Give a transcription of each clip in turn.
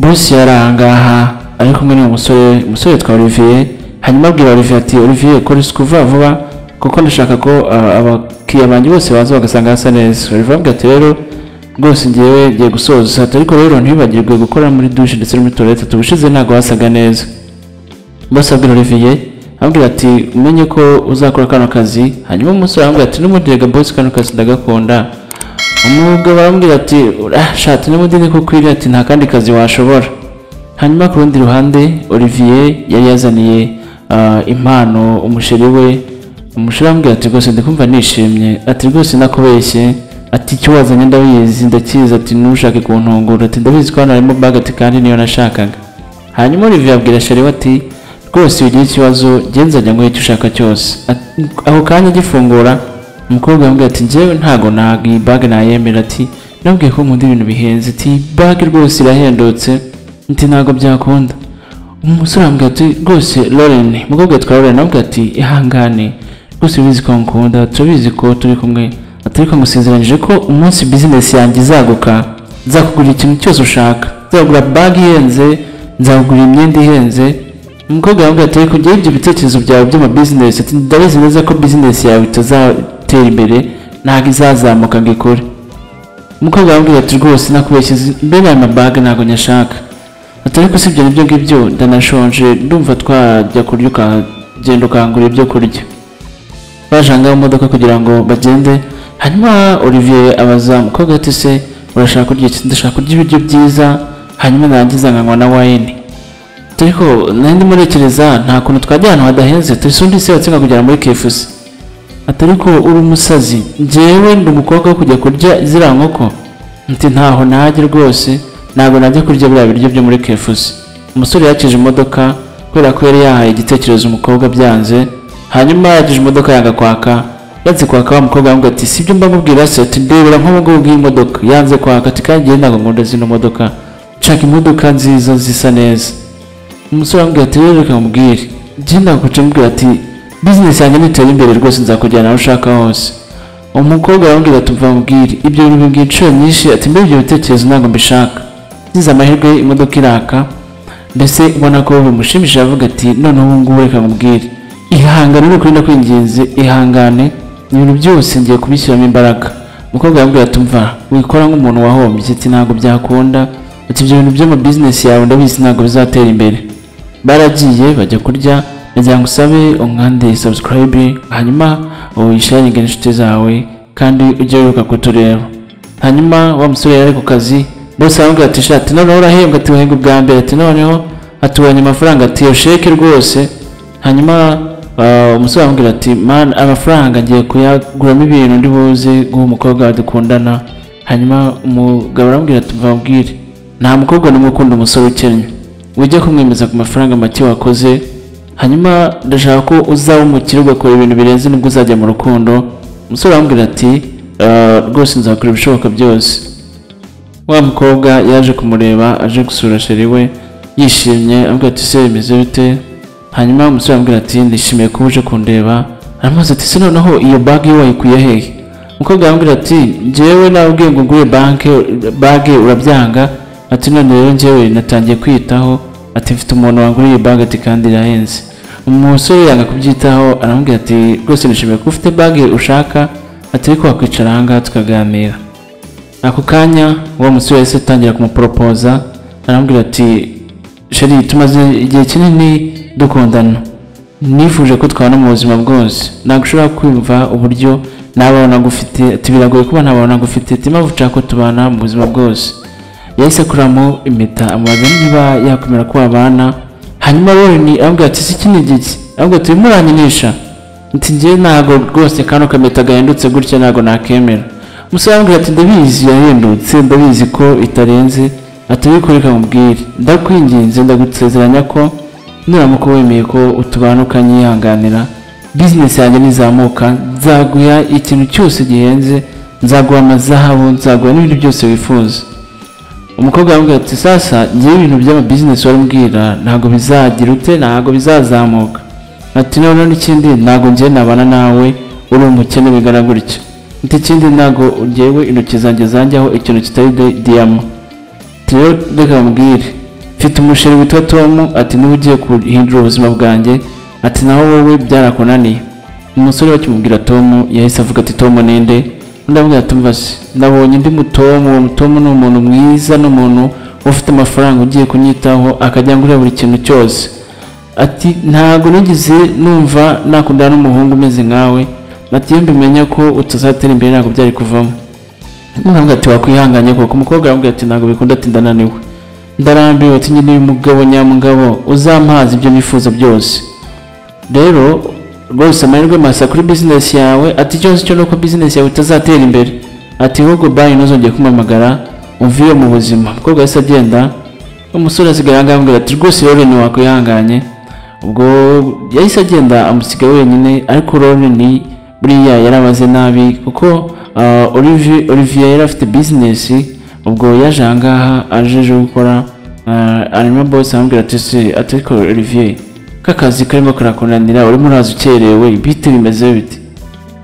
Boss yari ahangaha ari kumwe n'uyu musore, umusore witwa Olivier. Hanyuma abwira Olivier ati: "Olivier, kora isuku vuba vuba kuko ndashaka ko abakiriya banjye bose baza bagasanga hasa neza." Olivier aramubwira ati: "Rero rwose ngewe ngiye gusoza." Ati: "Ariko rero ntibibagirwe gukora muri douche ndetse no muri toilette, ubushize ntabwo hasaga neza." Boss abwira Olivier, amubwira ati: "Umenye ko uzakora kano kazi." Hanyuma umusore aramubwira ati: "N'ubundi rega boss, kano kazi ndagakunda." Umugabo aramubwira ati: "Ah, shati n'ubundi niko ukwiriye," ati: "Nta kandi kazi washobora." Hanyuma ku rundi ruhande Olivier yari yazaniye impano umusheri we. Umusheri aramubwira ati: "Rwose ndikumva nishimye." Ati: "Rwose nakubeshye." Ati: "Icyo wazanye ndabizi, ndakizi." Ati: "Ntushake kuntungura." Ati: "Ndabizi ko hano harimo bag." Ati: "Kandi niyo nashakaga." Hanyuma Olivier abwira chéri we ati: "Rwose ugira ikibazo, nzajya nguha icyo ushaka cyose." Ako kanya agifungura, umukobwa yamubwira ati: "Njyewe ntago ntabwo iyi bag nayemera." Ati: "Nabwiye ko nkunda ibintu bihenze." Ati: "Bag rwose irahendutse." Ati: "Ntabwo byakunda." Umusore aramubwira ati: "Rwose Lauren." Umukobwa yitwa Lauren. Aramubwira ati: "Ihangane rwose, ubizi ko nkunda, turabizi ko turi kumwe." Ati: "Ariko ngusezeranyije ko umunsi business yanjye izaguka nzakugurira ikintu cyose ushaka, nzagura bag ihenze, nzakugurira imyenda ihenze." Umukobwa aramubwira ati: "Ariko njyewe ibyo bitekerezo byawe by'amabusiness," ati: "ndabizi neza ko business yawe itazatera imbere, ntabwo izazamuka ngo ikure." Umukobwa aramubwira ati: "Rwose nakubeshye, mbene aya mabag ntabwo nyashaka." Ati: "Ariko si ibyo nibyo ngibyo, ndanashonje, ndumva twajya kurya, ukagenda ukangura ibyo kurya." Baje ahangaha mu modoka kugira ngo bagende. Hanyuma Olivier abaza umukobwa ati: "Se urashaka kurya iki?" "Ndashaka kurya ibiryo byiza, hanyuma narangiza nkanywa na wine." Ariko nari ndimo ntekereza, nta kuntu twajya ahantu hadahenze? Turi undi se watsinda kugera muri KFC. Ati: "Ariko uri umusazi, njyewe ndi umukobwa wo kujya kurya ziriya nkoko?" Ati: "Ntaho najya rwose, ntabwo najya kurya biriya biryo byo muri KFC." Umusore yakije imodoka kubera ko yari yahaye igitekerezo umukobwa byanze. Hanyuma yakije imodoka yanga kwaka. Yanze kwaka, wa mukobwa aramubwira ati: "Sibyo mbamubwira se?" Ati: "Ndebera nk'ubu ngubu bw'iyi modoka yanze kwaka." Ati: "Kandi njyewe ntabwo nkunda zino modoka, nshaka imodoka nziza zisa neza." Umusore aramubwira ati: "Rero reka nkubwire, njye ndakuca." Amubwira ati: "Business yanjye nitera imbere rwose nzakujyana aho ushaka hose." Umukobwa aramubwira ati: "Umva nkubwire, ibyo bintu bimbwiye inshuro nyinshi." Ati: "Mbere ibyo bitekerezo ntabwo mbishaka." Ngize amahirwe imodoka iraka, mbese ubona ko bimushimishije, avuga ati: "Noneho ubu ngubu reka nkubwire, ihangane, ni ukuri ndakwinginze, ihangane, ibintu byose ngiye kubishyiramo imbaraga." Umukobwa aramubwira ati: "Umva, wikora nk'umuntu wahombye." Ati: "Ntabwo byakunda." Ati: "Ibyo bintu by'amabusiness yawe ndabizi ntabwo bizatera imbere." Baragiye bajya kurya. Ndagira ngo usabe unkande subscribe, hanyuma uyisharinge n'inshuti zawe, kandi ujye wibuka kutureba. Hanyuma wa musore yari ari ku kazi, bose aramubwira ati: "Shati noneho urahembwa." Ati: "Wahembwa ubwa mbere." Ati: "Noneho atubonye amafaranga." Ati: "Iyo sheke rwose." Hanyuma umusore aramubwira ati: "Man, amafaranga ngiye kuyaguramo ibintu ndi buze guha umukobwa dukundana." Hanyuma umugabo aramubwira ati: "Mva, nta mukobwa n'umwe ukunda umusore ukennye, ujya kumwemeza ku mafaranga make wakoze. Hanyuma ndashaka ko uzaba umukire, ugakora ibintu birenze, nibwo uzajya mu rukundo." Umusore aramubwira ati: "Rwose nzakora ibishoboka byose." Wa mukobwa yaje kumureba, aje gusura chéri we, yishimye, aramubwira ati: "Se bimeze bite?" Hanyuma umusore aramubwira ati: "Nishimiye kuba uje kundeba." Aramubaza ati: "Se noneho iyo bag yo wayikuye hehe?" Umukobwa aramubwira ati: "Njyewe nabwiye ngo ngure banke bag urabyanga." Ati: "None rero njyewe natangiye kwiyitaho." Ati: "Mfite umuntu wanguriye bag." Ati: "Kandi irahenze." Umusore yanga kubyitaho, aramubwira ati: "Rwose nishimiye ko ufite bag ushaka." Ati: "Ariko wakwicara ahangaha tukaganira." Ako kanya uwo musore yahise atangira kumuporopoza, aramubwira ati: "Chéri, tumaze igihe kinini dukundana, nifuje ko twabana mu buzima bwose. Ntabwo ushobora kumva uburyo nabaho nagufite." Ati: "Biragoye kuba ntabaho nagufite." Ati: "Impamvu nshaka ko tubana mu buzima bwose." Yahise akuramo impeta, amubaza niba yakwemera ko babana. Hanyuma Lauren aramubwira ati: "Si iki ni igiki?" Aramubwira ati: "Urimo uranyinisha." Ati: "Njye ntabwo rwose kano kameta gahendutse gutya ntabwo nakemera." Umusore aramubwira ati: "Ndabizi yahendutse, ndabizi ko itarenze." Ati: "Ariko reka nkubwire, ndakwinginze, ndagusezeranya ko nuramuka wemeye ko utubana ukanyihanganira, business yanjye nizamuka nzaguha ikintu cyose gihenze, nzaguha amazahabu, nzaguha n'ibindi byose wifuza." Umukobwa aramubwira ati: "Sasa ngewe ibintu by'amabusiness wari umbwira ntabwo bizagira ute, ntabwo bizazamuka." Ati: "Noneho n'ikindi, ntabwo ngewe nabana nawe uri umukene bingana gutya." Ati: "Ikindi, ntabwo ngewe intoki zanjye zanjyaho ikintu kitari diyama." Ati: "Rero reka nkubwire." Mfite umusheri witwa Tom, ati niba ugiye guhindura ubuzima bwanjye, ati naho wowe byarakunaniye. Umusore bakimubwira Tom yahise avuga ati Tom ninde? Undi aramubwira ati umva se, nabonye undi mutomu, uwo mutomu ni umuntu mwiza, ni umuntu ufite amafaranga ugiye kunyitaho akajya angurira buri kintu cyose. Ati ntabwo nigeze numva nakundana n'umuhungu umeze nkawe, ati iyo mbimenya ko utazatera imbere ntabwo byari kuvamo. Umukobwa ati wakwihanganye koko. Umukobwa aramubwira ati ntabwo bikunda, ati ndananiwe, ndarambiwe, ati nyine uyu mugabo nyamugabo uzampaza ibyo nifuza byose. Rero rwose amahirwe masa kuri bizinesi yawe, ati ikibazo cyo nuko bizinesi yawe itazatera imbere, ati ahubwo banki ntuzongere kumpamagara umvire mu buzima. Umukobwa yahise agenda, umusore asigaye ahangaha amubwira ati rwose rero ntiwakwihanganye. Ubwo yahise agenda amusiga wenyine, ariko Lauren buriya yarabaze nabi kuko Olivier yari afite bizinesi. Ubwo yaje ahangaha aje gukora, hanyuma boss aramubwira ati se, ati ariko Olivier kakazi karimo karakunanira, urimo uraza ukerewe, bite bimeze bite?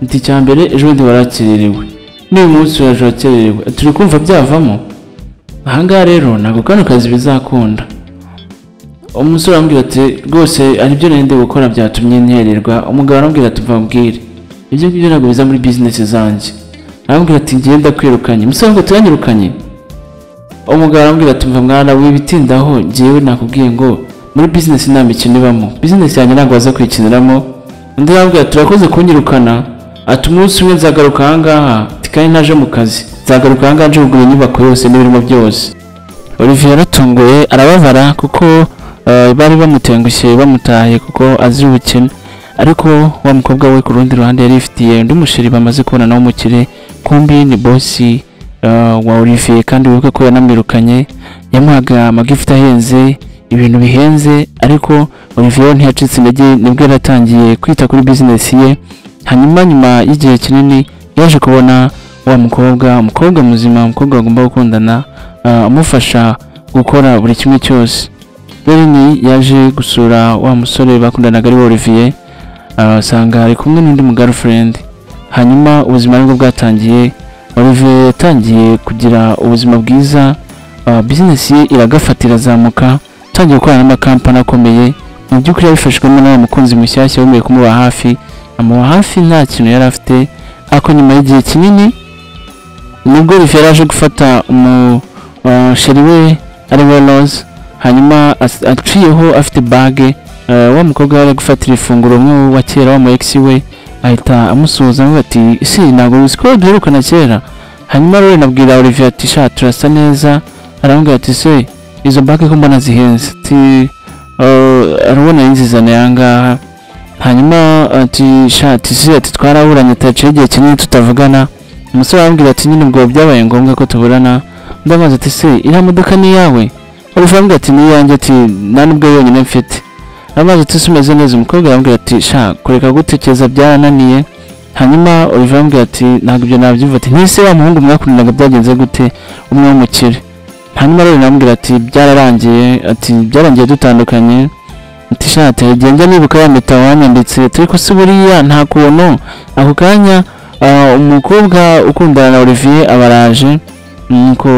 Ati icya mbere ejo bundi warakererewe, n'uyu munsi uraje urakererewe, turi kumva byavamo ahangaha rero ntabwo kano kazi bizakunda. Umusore aramubwira ati rwose hari ibyo nari ndi gukora byatumye nkererwa. Umugabo aramubwira ati mva mbwire, ibyo ngibyo ntabwo biza muri bizinesi zanjye. Aramubwira ati ngiye ndakwirukanye. Umusore aramubwira ati uranyirukanye? Umugabo aramubwira ati mva mwana wibitindaho, njyewe nakubwiye ngo muri bizinesi nta mikino ibamo, bizinesi yanjye ntabwo waza kuyikiniramo. Undi aramubwira ati urakoze kunyirukana, ati umunsi umwe nzagaruka ahangaha, ati kandi ntaje mu kazi, nzagaruka ahangaha nje kugura inyubako yose n'ibirimo byose. Olivier yaratunguye arababara kuko bari bamutengushye bamutaye kuko azira ubukene, ariko wa mukobwa we ku rundi ruhande yari yifitiye undi musheri bamaze kubona w'umukire, kumbi ni bosi wa Olivier, kandi wibuke ko yanamwirukanye, yamuhaga amagifuti ahenze, ibintu bihenze, ariko Olivier ntiyacitse intege, nibwo yaratangiye kwita kuri bizinesi ye. Hanyuma nyuma y'igihe kinini yaje kubona wa mukobwa, umukobwa muzima, umukobwa bagomba gukundana, amufasha gukora buri kimwe cyose. Lauren yaje gusura wa musore bakundanaga ari we Olivier, asanga ari kumwe n'undi mu girlfriend. Hanyuma ubuzima nibwo bwatangiye, Olivier yatangiye kugira ubuzima bwiza, bizinesi ye iragafata irazamuka, atangiye gukorana n'amakampani akomeye. Mu by'ukuri yabifashwemo n'uwo mukunzi mushyashya wemeye kumuba hafi, amuba hafi nta kintu yari afite, ariko nyuma y'igihe kinini nibwo Olivier yaje gufata umusheri we ari we Rose, hanyuma aciyeho afite bage, wa mukobwa yari gufatira ifunguro umwe wa kera wa mu ex we, ahita amusuhuza amubaza ati si ntabwo uzi ko duherukana kera. Hanyuma Lauren abwira Olivier ati sha turasa neza, aramubwira ati se izo bage ko mbona zihenze, ati arabona yinzizana ahangaha. Hanyuma ati sha ati se ati twaraburanye taciye igihe kinini tutavugana. Umusore aramubwira ati nyine ubwo byabaye ngombwa ko tuburana. Ndabaza ati se iriya modoka ni iyawe? Olivier aramubwira ati ni iyanjye, ati nta nubwo yonyine mfite. Aramubaza ati se umeze neza? Umukobwa aramubwira ati sha kureka gutekereza byarananiye. Hanyuma Olivier aramubwira ati ntabwo ibyo nabyumva, ati ntise wa muhungu mwakundanaga byagenze gute, umwe w'umukire? Hanyuma rero aramubwira ati byararangiye, ati byarangiye dutandukanye, ati sha ati njya nibuka ya mpeta wanyanditse, ariko se buriya nta kuntu. Ako kanya umukobwa ukundana na Olivier abaraje, nuko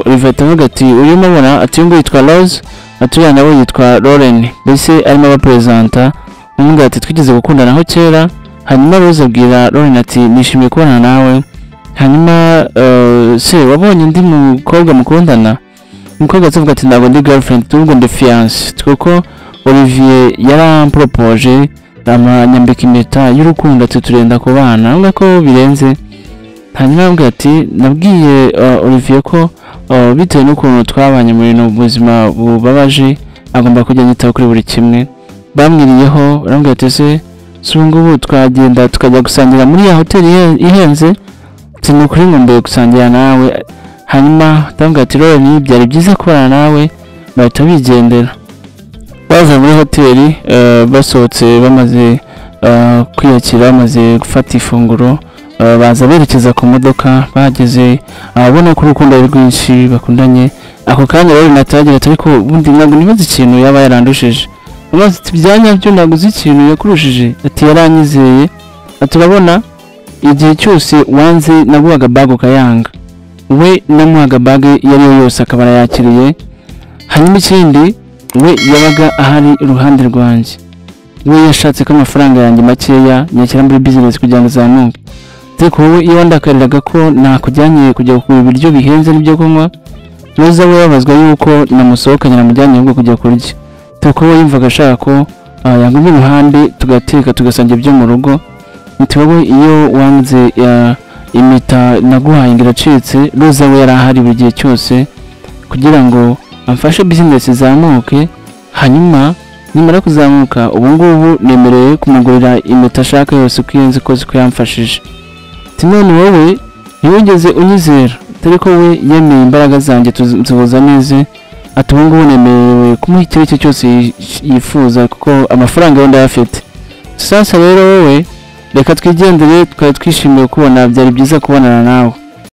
Olivier atavuga ati uyu mubona, ati uyu nguyu yitwa Rose, ati uriya nawe yitwa Lauren, mbese arimo abaperezanta. Umubwira ati twigeze gukundanaho kera. Hanyuma Rose abwira Lauren ati nishimiye kubonana nawe. Hanyuma se wabonye undi mukobwa mukundana? Umukobwa atavuga ati ntabwo ndi girlfriend, ahubwo ndi fiance, kuko Olivier yarampropoje amanyambika impeta y'urukundo, ati turenda kubana, urabona ko birenze. Hanyuma aramubwira ati nabwiye Olivier ko bitewe n'ukuntu twabanye mu bintu buzima bubabaje agomba kujya anyitaho kuri buri kimwe. Bamwiriyeho aramubwira ati se ubu ngubu twagenda tukajya gusangira muri ya hoteli ihenze, ati ni ukuri nkumbuye gusangira nawe. Hanyuma aramubwira ati Lauren byari byiza kubana nawe, bahita bigendera. Bavuye muri hoteli basohotse bamaze kwiyakira, bamaze gufata ifunguro, baza berekeza ku modoka. Bageze abona ko urukundo ari rwinshi bakundanye. Ako kanya rero natagira ati ariko ubundi ntabwo nibaza ikintu yaba yarandushije, amaze ati byanyabyo ntabwo uzi ikintu yakurushije, ati yaranyizeye, ati urabona igihe cyose wanze naguhaga bag ukayanga, we namuhaga bag iyo ari yo yose akaba arayakiriye. Hanyuma ikindi, we yabaga ahari iruhande rwanjye. We yashatse ko amafaranga yanjye makeya nyashyira muri business kugira ngo azamuke, ariko wowe iyo wandakariraga ko nakujyanye kujya kugura ibiryo bihenze n'ibyo kunywa, Roza we babazwa yuko namusohokanye, namujyanye ahubwo kujya kurya, kuko we yumvaga ashaka ko yaguma iruhande tugateka, tugasangira ibyo mu rugo. Nti wowe iyo wanze impeta naguhaye ngo iracitse, Roza we yari ahari buri gihe cyose kugira ngo amfashe business izamuke. Hanyuma nimara kuzamuka, ubu ngubu nemerewe kumugurira impeta ashaka yose uko ihenze kose, ko yamfashije. Ati none wowe ntiwigeze unyizera, dore ko we yemeye imbaraga zanjye tuzihuza neza. Ati ubu ngubu nemerewe kumuha icyo ari cyo cyose yifuza kuko amafaranga yo ndayafite. Sasa rero wowe reka twigendere, twari twishimiye kubona, byari byiza kubonana nawe.